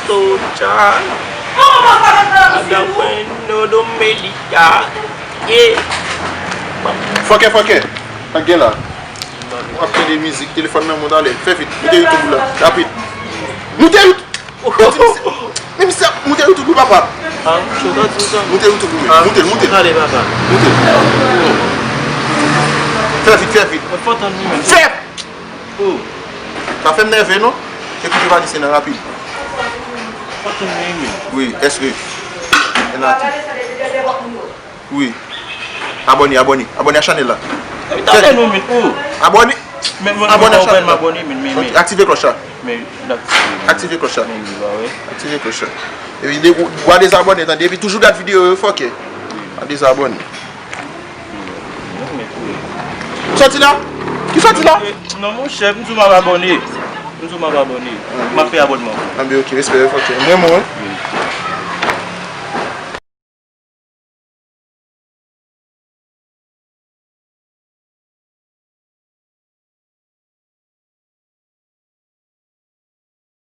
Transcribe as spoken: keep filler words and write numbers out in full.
Soja. Ada Wendo Domenica. Yeah. Fòkè, fòkè. Sa k gen la? W ap tande mizik, telefòn nan mwen, ale. Fè vit. Moute YouTube ou la. Rapid. Moute YouTube. Moute YouTube ou, papa. Ah, moute YouTube ou, men. Moute, moute. Ale, papa. Moute. Fè vit, fè vit. Fè! Oh. Pa fè m nève non. Epi li va di se nan rapid. Wi, èske. Wi. Abòne, abòne. Abòne a chanèl la. Abòne. Abòne a chanèl la. Aktive klòch la. Aktive klòch la. Aktive klòch la. Epi de, w a dezabòne, tande. Epi toujou gad videyo yo, fòkè. W a dezabòne. Sòti la? Ki sòti la? Non, monchè, m di w m ap abòne. M di w m ap abòne. M ap fè abònman. Anben, ok, respè, ok. M renmen w, wi.